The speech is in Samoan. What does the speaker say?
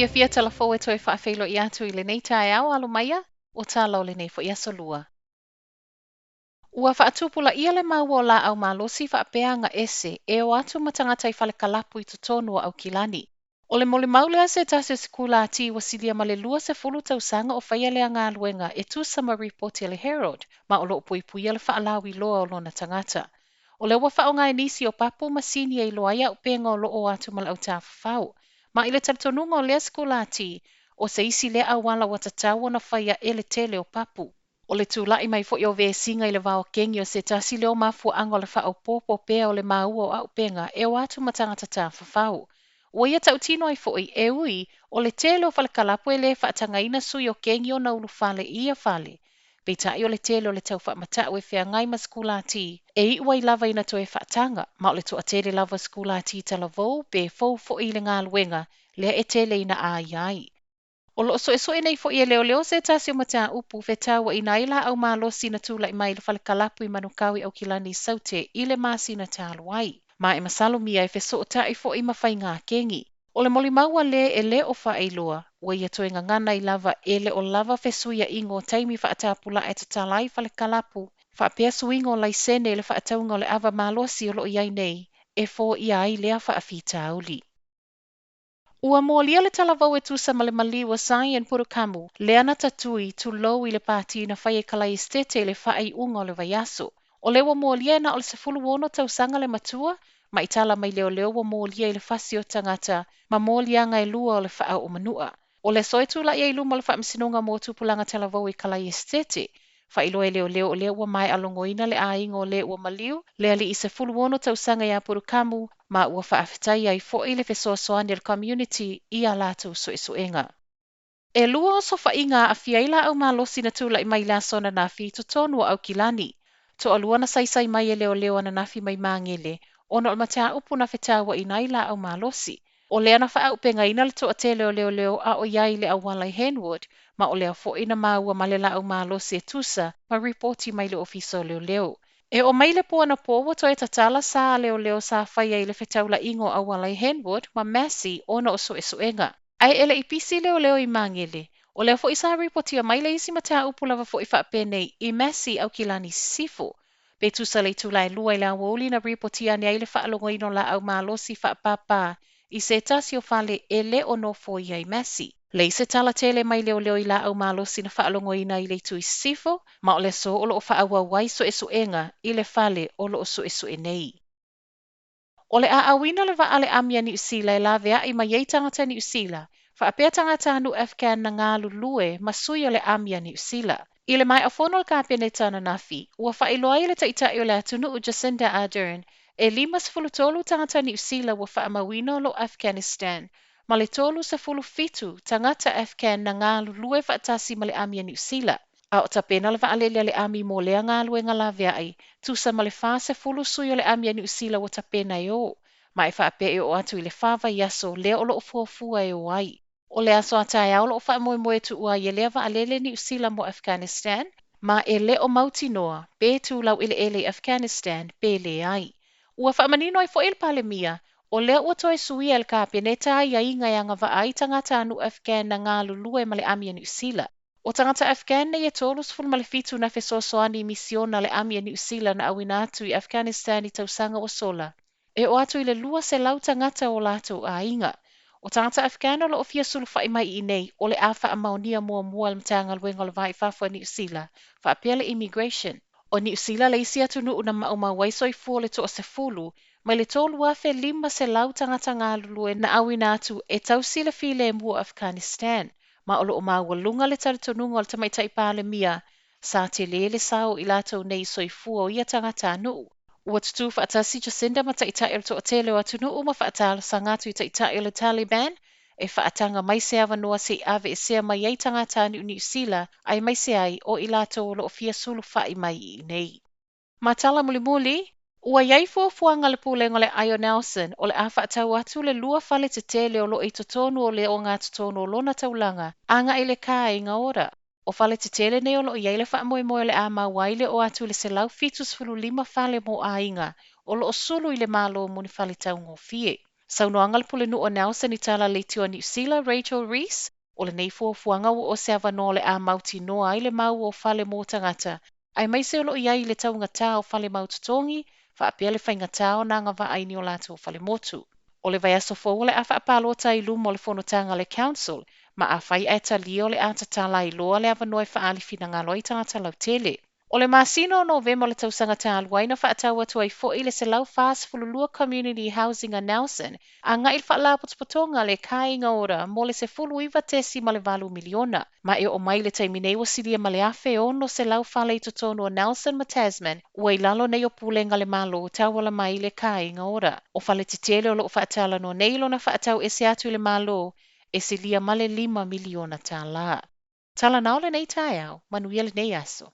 Fiafia tala fou e toe faafeiloai atu i lenei taeao alo maia o tala o lenei foi aso lua. Ua faatupulaia le maua o laau malosi faapea aga ese e o atu ma tagata i fale kalapu i totonu o Aukilani. O le molimau lea se tasi o sikulati ua silia ma le 20 tausaga o faia lea galuega e tusa ma ripoti a le Herald ma o loo puipuia le faalauiloa o lona tagata. O lea ua faaaoga e nisi o papu masini e iloa ai auupega o loo o atu ma le autafafao. Ma i le talitonuga o lea sikulati, o se isi lea auala ua tatau ona faia e le tele o papu. O le tula'i mai foi o vesiga i le vao kengi o se tasi lea o mafuaaga o le faaopoopo pea o le maua o auupega e o atu ma tagata tafafao. Ua ia tautino ai foi e ui o le tele o falekalapu e lē faatagaina sui o kengi ona ulufale i ia fale. Peitai o le tele o le tau faamata'u e feagai ma sikulati e iu ai lava ina toe faataga, ma o le toatele lava o sikulati talavou pe fou foi i le galuega lea e tele ina aia ai. O loo suesue nei foi e leoleo se tasi o mataupu fetauaina ai laau malosi na tula'i mai i le falekalapu i Manukau i Aukilani i Saute i le masina talu ai. Ma e masalomia e fesootai foi ma faiga kengi. O le molimau a lē e lē o faailoa, ua ia toe gagana ai lava e le o lava fesuiaiga o taimi faatapulaa e tatala ai falekalapu, faapea suiga o laisene i le faatauga o le ava malosi o loo i ai nei, e foia ai lea faafitauli. Ua molia le talavou e tusa ma le maliu o Zion Purukamu, lea na tatui tulou i le pāti na faia i Kalaesetete i le faaiuga o le vaiaso. O lea ua molia e na o le 16 tausaga le matua, ma i tala mai leoleo ua molia i le fasi o tagata ma moliaga e lua o le faaoo manua. O le aso e tula'i ai i luma o le faamasinoga mo tupulaga talavou i Kalaesetete, faailoa e leoleo o lea ua maea logoina le aiga o le ua maliu, le alii 16 tausaga ia Purukamu, ma ua faafetai ai foi le fesoasoani a le community i a latou suesuega. E lua osofaiga aafia ai laau malosi na tula'i mai i le aso ananafi i totonu o Aukilani. Toalua na saisai mai e leoleo ananafi mai Magele, ona o le mataupu na fetauaina ai laau malosi. O lea na faaauupegaina le toatele o leoleo a o i ai i le auala i Henwood, ma o lea foi na maua ma le laau malosi e tusa ma ripoti mai le ofisa o leoleo. E oo mai le po anapo ua toe tatala sa a leoleo sa faia i le fetaulaiga o auala i Henwood ma Massey ona o suesuega. Ae e le i pisi leoleo i Magele, o lea foi sa ripotia mai le isi mataupu lava foi faapenei i Massey Aukilani Sisifo. Pe tusa le itula e 2 i le aoauli na ripotia ane ai le faalogoina o laau malosi faapāpā i se tasi o fale e le o nofoia i Massey. Leai se tala tele mai leoleo i laau malosi na faalogoina i le itu i Sisifo, ma o le aso o loo faaauau ai suesuega i le fale o loo suesue nei. O le a auina le vaa a le ami a Niu Sila e laveai mai ai tagata Niu Sila, faapea tagatanuu Afghan na galulue ma sui o le ami a Niu Sila. I le maea fono o le kapeneta ananafi, ua faailoa ai le taitai o le atunuu Jacinda Ardern e 53 tagata Niu Sila ua faamauina o loo Afghanistan, ma le 37 tagata Afghan na galulue faatasi ma le ami a Niu Sila. A o tapena le vaalele a le ami mo lea galuega laveai, tusa ma le 40 sui o le ami a Niu Sila ua tapena e o, ma e faapea e oo atu i le 4 vaiaso lea o loo fuafua e o ai. O le aso a taeao o loo faamoemoe tuua ai e lea vaalele Niu Sila mo Afghanistan, ma e le o mautinoa pe tulau eleele i Afghanistan pe leai. Ua faamanino ai foi le Palemia, o lea ua toe suia e le kapeneta aiaiga e agavaa ai tagatanuu Afghan na galulue ma le ami a Niu Sila. O tagata Afghan nei e 37 na fesoasoani i misiona a le ami a Niu Sila na auina atu i Afghanistan i tausaga ua sola. E oo atu i le 200 tagata o latou aiga. O tagata Afghan o loo fia sulufai mai i inei, o le a faamaonia muamua e le Matagaluega o le Va i Fafo a Niu Sila, faapea le Immigration. O Niu Sila le isi atunuu na maumau ai soifua o le toasefulu mai le 3,500 tagata galulue na auina atu e tausi le filemu o Afghanistan, ma o loo maualuga le talitonuga o le tamaitai Palemia sa tele le sao o i latou nei i soifua o ia tagatanuu. Ua tutū faatasi Jacinda ma taitai o le toatele o atunuu ma faatalosaga atu i taitai o le Taliban e faataga mai se avanoa se i aveesea mai ai tagatanuu Niu Sila aemaise ai o i latou o loo fia sulufai mai i inei. Ma tala mulimuli, ua i ai fuafuaga a le pulega o le Ayr Nelson o le a faatau atu le lua fale tetele o loo i totonu o le ogatotonu o lona taulaga agai i le Kāinga Ora. O fale tetele nei o loo i ai le faamoemoe o le a maua ai le oo atu i le 175 fale mo aiga o loo sulu i le Malo mo ni fale taugofie. Saunoaga a le Pulenuu o Nelson i tala a le Leitio a Niu Sila, Rachel Reese, o lenei fuafuaga ua o se avanoa o le a mautinoa ai le mau o fale mo tagata, aemaise o lo o i ai i le taugatā o fale mau totogi, faapea le faigatā ona agavaa i ni o latou falemotu. O le vaiaso fou o le a faapalota ai i luma o le fonotaga a le Council, ma afai ae talia o le a tatala ai loa le avanoa e faaali finagalo ai tagata lautele. O le masina o Novema o le tausaga talu ai na faatau atu ai foi le 142 Community Housing a Nelson agai i le Faalapotopotoga a le Kāinga Ora mo le $19.8 miliona. Ma e oo mai i le taimi nei ua silia ma le 1,600 fale i totonu o Nelson ma Tasman ua i lalo nei o pulega a le Malo tauala mai i le Kāinga Ora. O fale tetele o lo o faatalanoa nei lona faatau ese atu i le Malo e silia ma le $5 miliona. Talanao lenei taeao, manuia lenei aso.